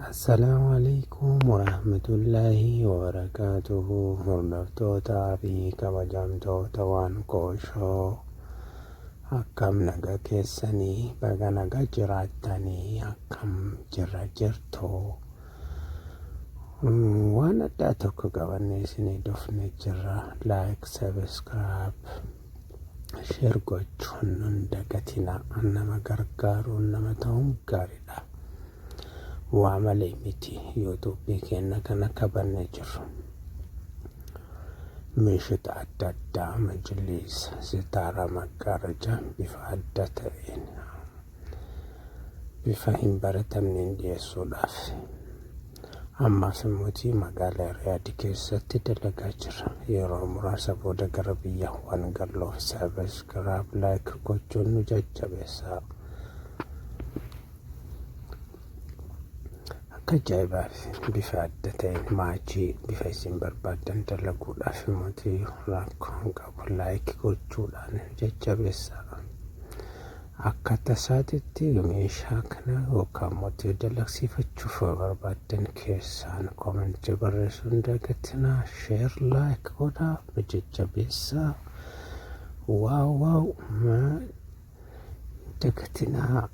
Assalaamu alaikum warahmatullaahi wabarakaatuhu. Hordoftootaa fi kabajamtoota waan kooshoo, akkam naga keessanii? Baga naga jiraattanii. Akkam jirra jirtu? Waan addaa tokko qabannee isinii dhufne jirra. Like, subscribe, share gochuun nun dagatina. Nama gargaaruun nama ta'uun gaariidha. Waa malee miti yuutuubii keenya kana kabannee jirru. Meeshota adda addaa, majliisa, sitaara, maggaaraja bifa adda ta'een, bifa hin baratamneen dhiyeessuudhaaf ammaaf immoo magaalaa Riyaad keessatti dalagaa jira. Yeroo muraasa booda gara biyya waan galluuf subscribe, like gochuun nu jajjabeessaa. Akka ajaa'ibaa fi bifa adda ta'een maachii bifa isin barbaaddan dalaguudhaaf immoo rakkoo hin qabu. Like gochuudhaan jajjabeessaa. Akka tasaatitti meeshaa kana yookaan mootii dalagsiifachuuf barbaaddan keessaan koomentii barreessuu hin dagatinaa. Share, like godhaa, nu jajjabeessaa. Wow, wow, dagatinaa.